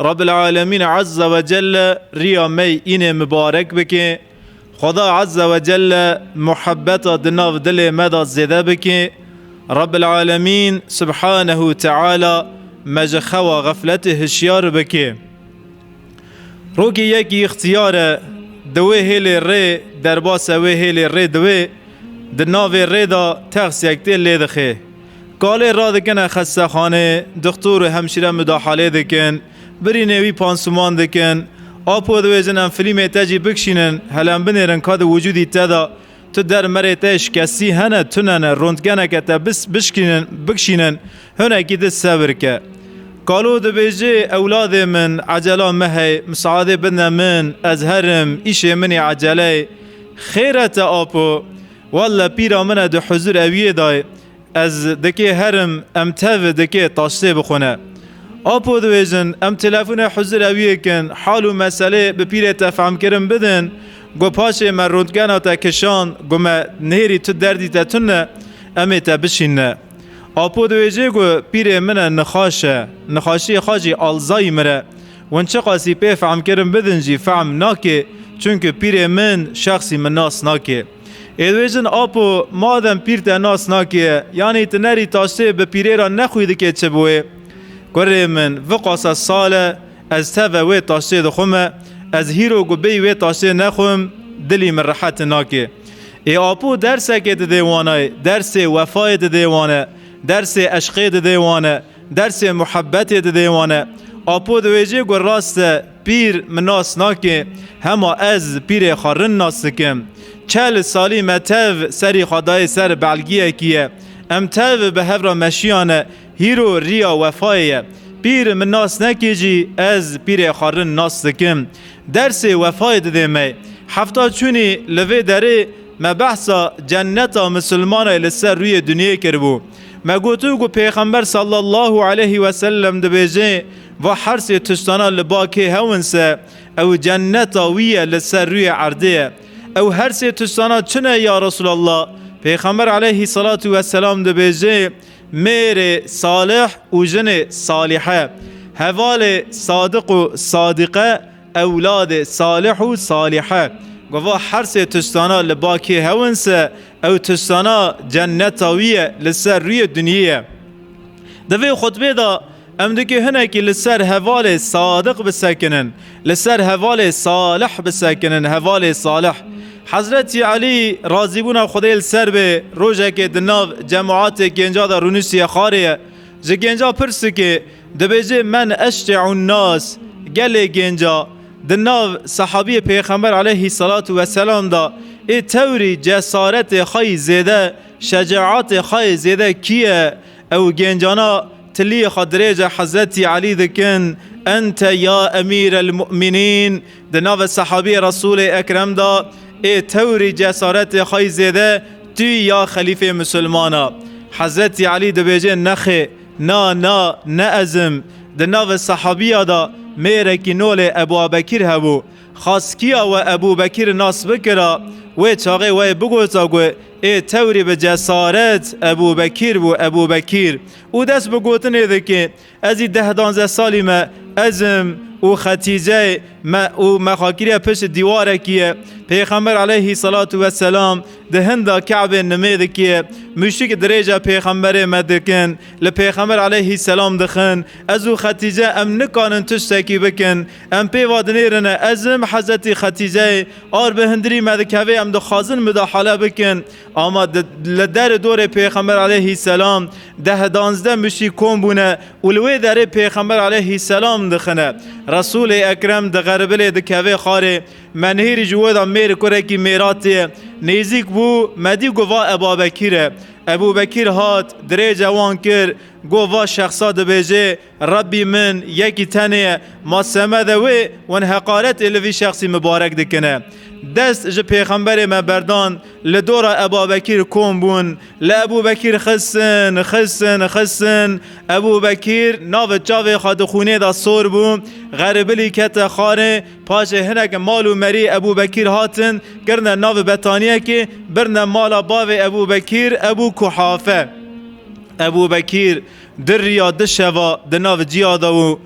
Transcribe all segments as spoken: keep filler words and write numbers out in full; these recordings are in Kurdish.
Rabbil Alemîn Azze ve Celle riya me yî înê mibarek bike. Xweda Azze ve Celle muhebbeta di nav dilê me de zêde bike. Rabbil Alemîn Subhanehu Teala me ji xewa xefletê hişyar bike. Rokê yekî îxtiyar e, di wê hêlê rê, derbasa wê hêlê rê diwê, di navê rê de texsiyek tê lê dixê. Kalê radikine xestexanê, dixtor û hemşîre mudahalê dikin, birînê wî pansuman dikin. Apo dibêjin, em filîmê te jî bikişînin, hele em binêrin ka di wicûdî te de tu der merê te şikestî hene, tune ne, rûntgeneke te bis-, bişkînin, bikişînin, hinekî di sebir ke. Kalo dibêje, ewladê min, ecela mehey, misaadê bidne min, ez herim, îşê min ê eceleyê. Xêr e te apo, welle pîra min e di huzur eviyê dayê. Ez dikê herim, em tev dikê taştê bixwine. Apo dibêjin, em telefonê huzur eviyê kin, hal û meselê bi pîrê te fehmkirin bidin, go paşê me rûntgena te kişan, go me nêrî tu derdî te tune, em ê te bişîne. Apo dibêje, go pîrê min e nixaş e, nixaşiyê xwe jî Alzheimer e. Win çiqasî pê fehmkirin bidin jî fehm nake, çunku pîrê min şexsî min nas nake. Ê dibêjin, apo, madem pîr te nas nake, yanî tu nerî taştê bi pîrê re nexwî dikê çi bi wê? Kurê min, viqasa sal e, ez teve wê taştê dixwime, ez hîro ku bêyî wê taştê nexwim, dilî min rehet nake. Ê apo dersekê didê wan e, dersê wefayê didê wan e, dersê eşqê didê wan e, dersê muhebbetê didê wan e. Apo dibêje ku rast e, pîr min nas nake, hema ez pîrê xwe rind nas dikim. Çel salî me tev serî xwe dayê ser belgiyekî ye. Em tev bi hev re meşiyane, hîro riya wefayê ye. Pîr min nas neke jî ez pîrê xwe rind nas dikim. Dersê wefayê didê me. Hefta çûnî li vê derê me behsa cenneta misilmanê li ser rûyê dinyê kiribû. Me gotibû ku Pêxember sallallahu aleyhi ve sellem dibêje, va hersê tiştana li ba kê hewin se, ew cenneta wî ye li ser rûyê erdê ye. Ew hersê tiştana çi ne ya Resulallah? Pêxember aleyhissalatu vesselam dibêje, mêrê salih û jinê salihe, hevalê sadiq û sadiqe, ewladê salih û salihe. Gova hersê tiştana li ba kê hewin se, ew tiştana cenneta wî ye li ser rûyê dinyê ye. Di vê xutbê de em dikê hinekî li ser hevalê sadiq bisekinin, li ser hevalê salih bisekinin, hevalê salih. Hezretî Elî razîbûna Xwedê li ser bê, rojekê di nav cemaatê gênca de rûniştiye xarê ye. Ji gênca pirs dike, dibêje, "Men eşce'un nas", gelê gênca, di nav sehabiyê Pêxember aleyhissalatu vesselam de ê tewrî cesaretê xwe yî zêde, şecaetê xwe yê zêde kî ye? Ew gêncana tiliyê xwe dirêje Hezretî Elî dikin, "Ente ya emîrel mu'minîn", di navê sehabiyê Resûlê Ekrem de ê tewrî cesaretê xwe yî zêde tu ya xelîfê misilmana. Hezretî Elî dibêje, "Nexê, na, na, ne ez im." Di navê sehabiya de mêrekî nolê Ebû Bekir hebû. Xaskiya we Ebû Bekir nas bikira, wê çaxê we bigota ku ê tewrî bi cesaret Ebû Bekir bû, Ebû Bekir. Û dest bi gotinê dike, "Ez î deh danzdeh salî me, ez im û Xetîceyê me û me xakiriye pişt dîwarekî ye." Pêxember aleyhissalatu vesselam di hinda Ke'bê nimê dikiye. Muşrik dirêje Pêxemberê me dikin, li Pêxember aleyhisselam dixin. Ez û Xetîce em nikanin tiştekî bikin. Em pê va dinêrine, ez im Hezretî Xetîceyê, ar bi hindirî me dikeve, em dixwazin mudahale bikin. Ama di, li derê dorê Pêxember aleyhisselam deh danzdeh muşrîk kom bûne û li wê derê Pêxember aleyhisselam dixine. Resûlê Ekrem di xeribilê dikeve xarê, menhêrî ji wê de mêr kurekî mêratê nêzîk bû, me dî ku va Ebabekir e. Ebûbekir hat, dirêje wan kir, go va şexsa dibêje, Rebbî min yekî tenê ye, ma semede wê wan heqaretê li vî şexsî mibarek dikine. Dest ji Pêxemberê me berdan, li dora Ebabekir kom bûn, li Ebûbekir xistin, xistin, xistin. Ebûbekir navê çavê xwe di xûnê de sor bû, xeribilî kete xarê, paşê hinek mal û merî Ebûbekir hatin, kirine nav betaniyekê, birine mala bavê Ebûbekir, Ebû Kuhafe. Ebûbekir di riya di şeva di nav ciya de û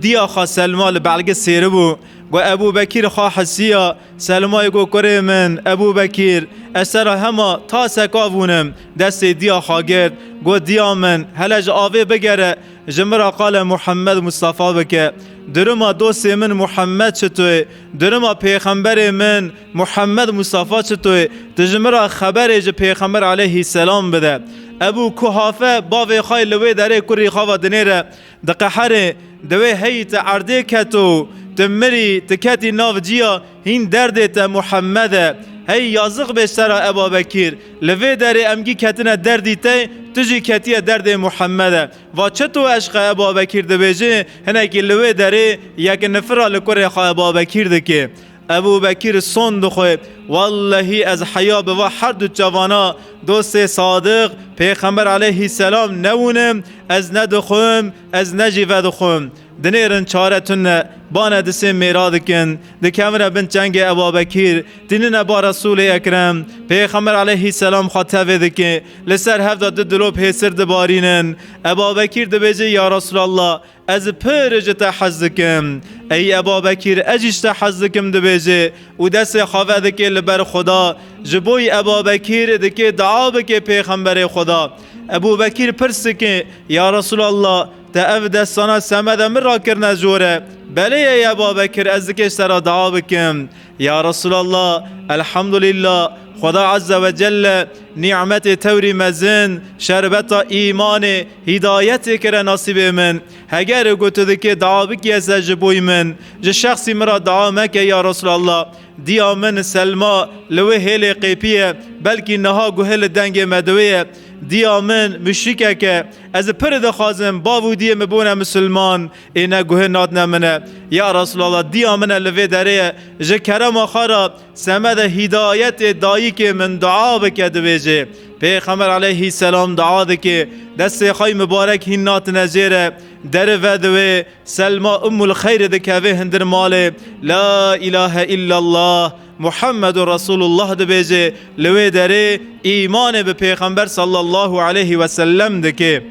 Diya xwe Selma li belge sêri bû. Got, Ebû Bekîr xwe hisiya. Selmayê got, Kurê min, Ebû Bekîr, ez te ra hema tasek av hûnim. Destê diya xwe girt. Got, Diya min, hele ji avê bigere, ji min ra qala Muhammed Mustafa bike. Duruma dostê min Muhammed çito ye? Duruma pêxemberê min Muhammed Mustafa çito ye? Tu ji min ra xeberê ji Pêxember aleyhîselam bide. Ebû Kuhafe bavê xwe li wê derê kurî xwe ve dinêre, diqeherê, diwê hey te erdê keto, tu mirî, tu ketî nav ciya, hîn derdê te Muhammed e. Hey yazix bê sera Eba Bekîr, li vê derê em gî ketine derdî te, tu jî ketiye derdê Muhammed e. Va çito eşqe Eba Bekîr dibêje, hinekî li wê derê yek nifira li kurê xwe Eba Bekîr dike. Ebû Bekîr son dixwe, Wellehî ez heya bi va her du çavana dostê sadiq, Pêxember aleyhîselam newûnim, ez ne dixwim, ez ne jî vedixwim. Dinêrin çare tune, bane disê mêra dikin, dikevine bin çengê Eba Bekîr, tînine ba Resûlê Ekrem, Pêxember aleyhîselam xwe tevê dike, li ser hev de du dilop hêsir dibarînin. Eba Bekîr dibêje, Ya Resûlallah, ez pir ji te hez dikim. Ey Eba Bekîr, ez jî ji te hez dikim, dibêje û destê xwe vedike li ber Xuda. Ji bo yî Eba Bekîr dike dua bike Pêxemberê Xuda. Ebû Bekîr pirs dike, Ya Resûlallah, te ev destana semede min rakirine jor e. Belê ye, ya Eba Bekir, ez dike ji te re dua bikim. Ya Resûlallah, elhamdulillah, Xweda Azze ve Celle nîmetê tewrî mezin, şerbeta îmanê, hîdayetê kire nasîbê min. Heger ku tu dike dua bikiye se ji boyî min, ji şexsî min re dua meke ya Resûlallah. Diya min Selma li wê hêlê qêpî ye, belkî niha guhê li dengê me diwê ye. Diya min muşrikek e. Ez pir dixwazim bav û diyê min bûne misilman, ê ne guhê nadine min e. Ya Resûlallah, diya min e li vê derê ye. Ji kerema xwe re semede hîdayetê dayikê min dua bike, dibêje. Pêxember aleyhîselam dua dike. Destê xwe yî mibarek hîn natine jê re. Derive diwê. Selma Ummul Xeyrê dikeve hundir malê, La ilahe illallah, Muhammedur Resulullah dibêje, li wê derê îmanê bi Pêxember sallallahu aleyhi ve sellem dike.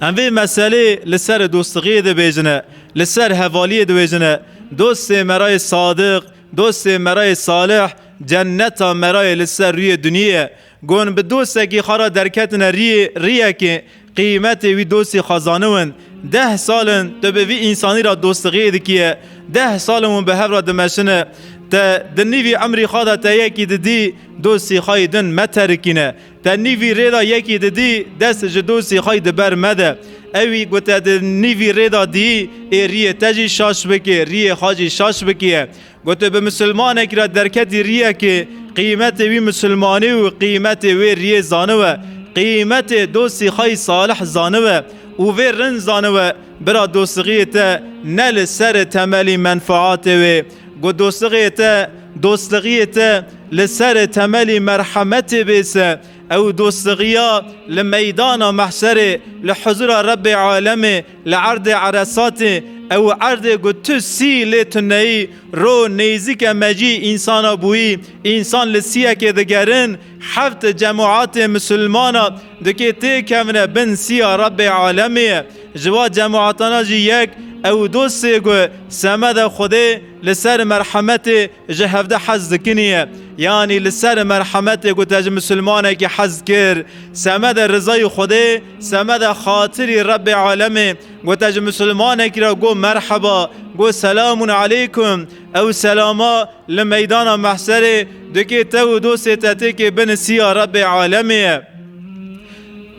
Em vê meselê li ser dostixiyê dibêjine, li ser hevaliyê dibêjine. Dostê me re yê sadiq, dostê me re yê salih, cenneta me re yê li ser rûyê duniyê ye. Gon bi dostekî xwe re derketine riyê, riyekê, qîmetê wî dostî xwe zaniwin. Deh sal in tu bi vî însanî re dostixiyê dikiye. Deh sal in hûn bi hev re dimeşine. Te di nîvî emrî xwe de te yekî didî, dostî xwe yî din meterikîne. Te nîvî rê de yekî didî, dest ji dostî xwe yî di ber mede. Ewî ku te di nîvî rê de dî, ê riyê te jî şaş bike, riyê xwe jî şaş bikiye. Got, tu bi misilmanekî re derketî riyekê, qîmetê wî misilmanî û qîmetê wê riyê zaniwe, qîmetê dostî xwe yî salih zaniwe û vê rind zaniwe, bira dostixiyê te ne li ser temelî menfaatê wê. Got, dostixiyê te, dostixiyê te li ser temelî merhemetê bê se, ew dostixiya li meydana mehşerê, li huzura Rebbê alemê, li erdê eresatê, ew erdê ku tu sî lê tuneyî, ro nêzîke mecî însana bûyî, însan li siyekê digerin, heft cemaatê misilmana dikê têkevine bin siya Rebbê alemê ye. Ji wa cemaatana jî yek, ew dostê ku semede Xwedê li ser merhemetê ji hevde hez dikiniye. Yanî li ser merhemetê ku te ji misilmanekî hez kir, semede rizayî Xwedê, semede xatirî Rebbê alemê, ku te ji misilmanekî re got merheba, got selamun aleykum, ew selama li meydana mehserê dikê te û dostê te têkê bin siya Rebbê alemê ye.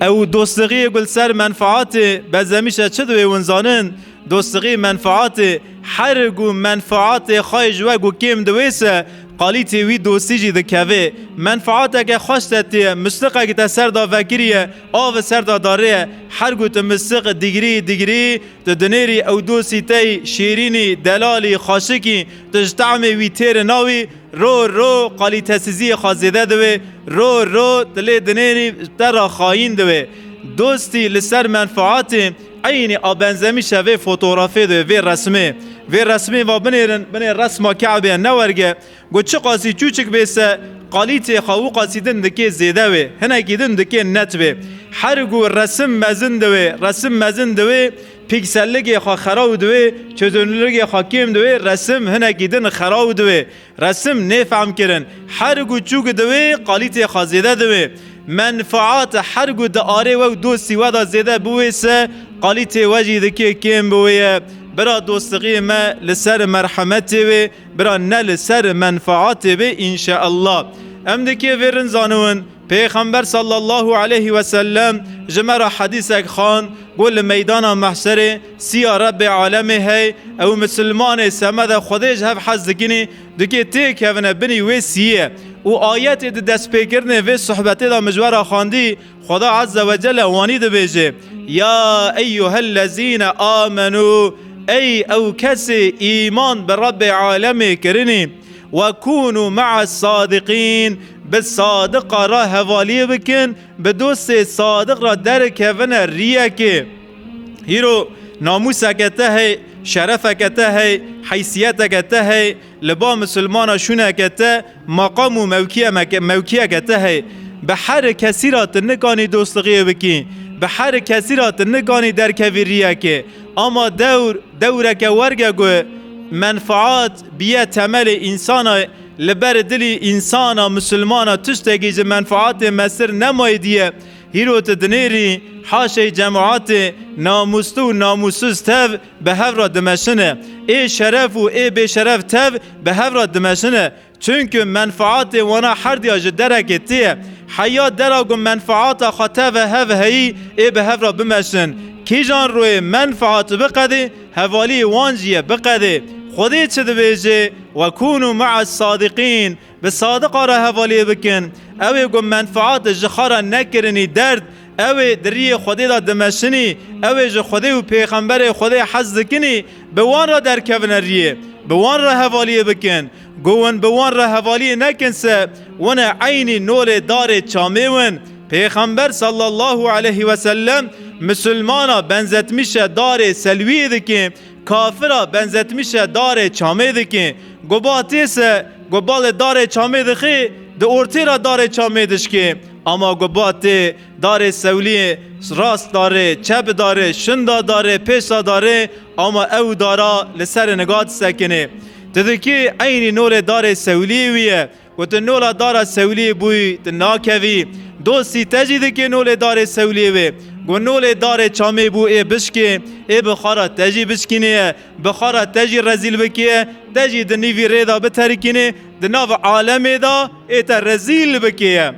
Ew dostixiyê ku li ser menfaatê bezemîşe çi diwê hûn zanin? Dostixî menfaatê, her ku menfaatê xwe ji we ku kêm diwê se, qalîtê wî dostî jî dikeve. Menfaateke xweş te tê, mistiqek te ser de vekiriye, av ser de dariye, her ku tu mistiq digirî, digirî, tu dinêrî ew dostî te yî şêrînî, delalî, xaşikî, tu ji tehmê wî têr nawî, ro ro qalîtesiziyê xwe zêde dibe, ro ro tu lê dinêrî te re xayîn dibe. Dostî li ser menfaatê eynî a benzemîşe vê fotografê dibe, vê resmê. Vê resmê va binêrin, binê resma Ke'bê ne werge. Got çiqasî çûçik bê se, qalîtê xwe wî qasî din dikê zêde wê, hinekî din dikê net wê. Her ku resim mezin dibe, resim mezin dibe, pikselligê xwe xeraw diwê, çözünürlügê xwe kêm diwê, resim hinekî din xeraw diwê. Resim nêfehm kirin. Her ku çûk diwê, kalîtê xwe zêde diwê. Menfaat her ku di arê we û dostî we de zêde biwê se, kalîtê we jî dikê kêm biwê ye. Bira dostixiyê me li ser merhemetê wê, bira ne li ser menfaatê wê, înşeallah. Em dikê vê rin zaniwin. Pêxember sallallahu aleyhi ve sellem ji me re hedîsek xan, got, li meydana mehşerê siya Rebbê alemê hey, ew misilmanê semede Xwedê ji hev hez dikinî, dikê têkevine binî wê siyê. Û ayetê di destpêkirinê vê sohbetê de min ji we re xwendî, Xweda Azze ve Celle wanî dibêje, "Ya eyyuhellezîne amenû", ey ew kesê îman bi Rebbê alemê kirinî, "Ve kûnû me'as sadiqîn", bi sadiqa re hevaliyê bikin, bi dostê sadiq re derkevine riyekê. Hîro namûseke te hey, şerefeke te hey, heysiyeteke te hey, li ba misilmana şûneke te, maqam û mewkiyemeke-, mewkiyeke te hey. Bi her kesî re tu nikanî dostixiyê bikî, bi her kesî re tu nikanî derkevî riyekê. Ama dewr, dewreke werge ku menfaat biye temelê însana, li ber dilî însana misilmana tiştekî ji menfaatê mestir nemaye diye. Hîro tu dinêrî haşey cemaatê namûstû û namûsiz tev bi hev re dimeşine. Ê şeref û ê bêşeref tev bi hev re dimeşine. Çunku menfaatê wana herdiya ji derekê tê ye. Heya dera ku menfaata xwe teve hev heyî ê bi hev re bimeşin. Kîjan royê menfaat biqedê, hevaliyê wan jî ye biqedê. Xwedê çi dibêje? "Ve kûnû me'as sadiqîn." Bi sadiqa re hevaliyê bikin. Ew ê ku menfaat ji xwe re nekirinî derd, ew ê di riyê Xwedê de dimeşinî, ew ê ji Xwedê û pêxemberê Xwedê hez dikinî, bi wan re derkevine riyê, bi wan re hevaliyê bikin. Ku win bi wan re hevaliyê nekin se, win e eynî nolê darê çamê win. Pêxember sallallahu aleyhi ve sellem misilmana benzetmişe darê selwiyê dike, kafira benzetmişe darê çamê dike. Goba tê se, goba li darê çamê dixê, di ortê re darê çamê dişkê. Ama goba tê darê sewliyê, rast darê, çep darê, şinda darê, pêşa darê, ama ew dara li ser niga disekinê. Tu dikî eynî nolê darê sewliyê wî ye. Ku tu nola dara sewliyê bûyî, tu nakevî. Dostî te jî dikê nolê darê sewliyê wê. Ku nolê darê çamê bû ê bişkê, ê bi xwe re te jî bişkînê ye, bi xwe re te jî rezîl bikê ye, te jî di nîvî rê de biterikînê, di nav alemê de ê te rezîl bikê ye.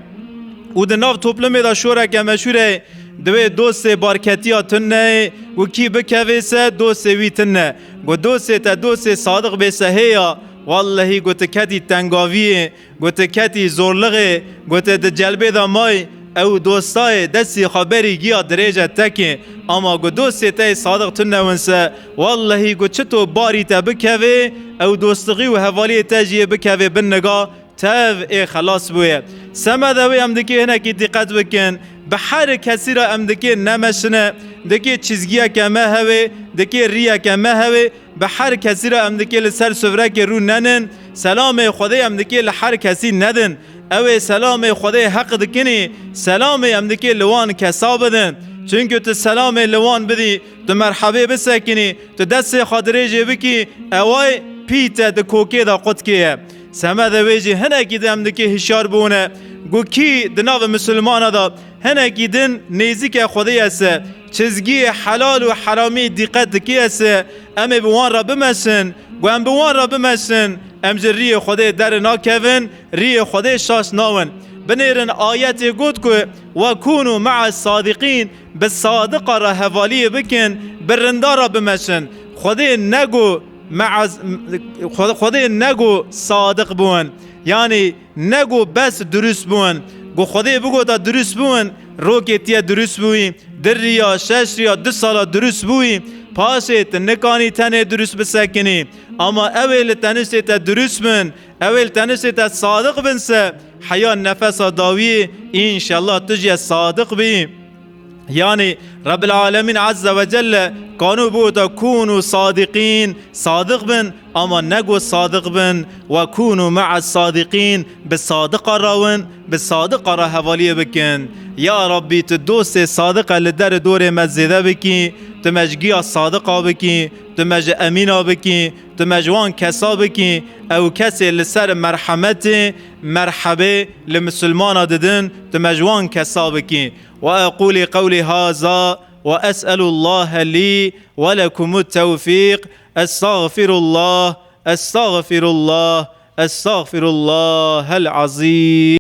Û di nav toplumê de şoreke meşhûr e, divê dostê barketiya tune ye, ku kî bikevê se dostê wî tune. Ku dostê te dostê sadiq bê se hê ya, wallehî ku tu ketî tengaviyê, ku tu ketî zorlixê, ku tu di celbê de may, ew dostayê destî xwe berî giya dirêje tekê. Ama ku dostê te yê sadiq tune win se, wallehî ku çito barî te bikevê, ew dostixî û hevaliyê te jî yê bikevê bin niga, tev ê xelas bûye. Semede wê em dikê hinekî dîqet bikin. Bi her kesî re em dikê nemeşine, dikê çizgiyeke me hewê, dikê riyeke me hewê, bi her kesî re em dikê li ser sifrekê rû nenin, selamê Xwedê em dikê li her kesî nedin. Ew ê selamê Xwedê heq dikinî, selamê em dikê li wan kesa bidin. Çunku tu selamê li wan bidî, tu merhebê bisekinî, tu destê xwe dirêjê bikî, eway pî te di kokê de qutkê ye. Semedê wê jî hinekî din em dikê hişyar bûne, ku kî di nav misilmana de hinekî din nêzîke Xwedê ye se, çizgiyê helal û heramî dîqet dikê ye se, em ê bi wan re bimeşin, ku em bi wan re bimeşin, em ji riyê Xwedê dernakevin, riyê Xwedê şaş nawin. Binêrin ayetê got ku, "Ve kûnû me'as sadiqîn", bi sadiqa re hevaliyê bikin, bi rinda re bimeşin. Xwedê nego me'as, Xwedê, Xwedê nego sadiq bûn. Yanî nego bes durust bûn. Ku Xwedê bigota durust bûn, rokê tiye durust bûyî, di riya, şeş riya, du sala durust bûyî, paşê tu nikanî tenê durust bisekinî. Ama ew ê li teniştê te durust bin, ew ê li teniştê te sadiq bin se, heya nefesa dawiyê, înşallah tu jî sadiq bî. Yanî Rebbil Alemîn Azze ve Celle kanû bûta kûnû sadiqîn, sadiq bin, ama negot sadiq bin, ve kûnû me'a sadiqîn, bi sadiqa rawin, bi sadiqa re hevaliyê bikin. Ya Rabbî, tu dostê sadiqe li derê dorê me zêde bikî, tu me ji giya sadiqa bikî, tu me ji emîna bikî, tu me ji wan kesa bikî, ew kesê li ser merhemetê, merhebê li misilmana didin, tu me ji wan kesa bikî. وأقول قولي هذا وأسأل الله لي ولكم التوفيق. أستغفر الله، أستغفر الله، أستغفر الله العظيم.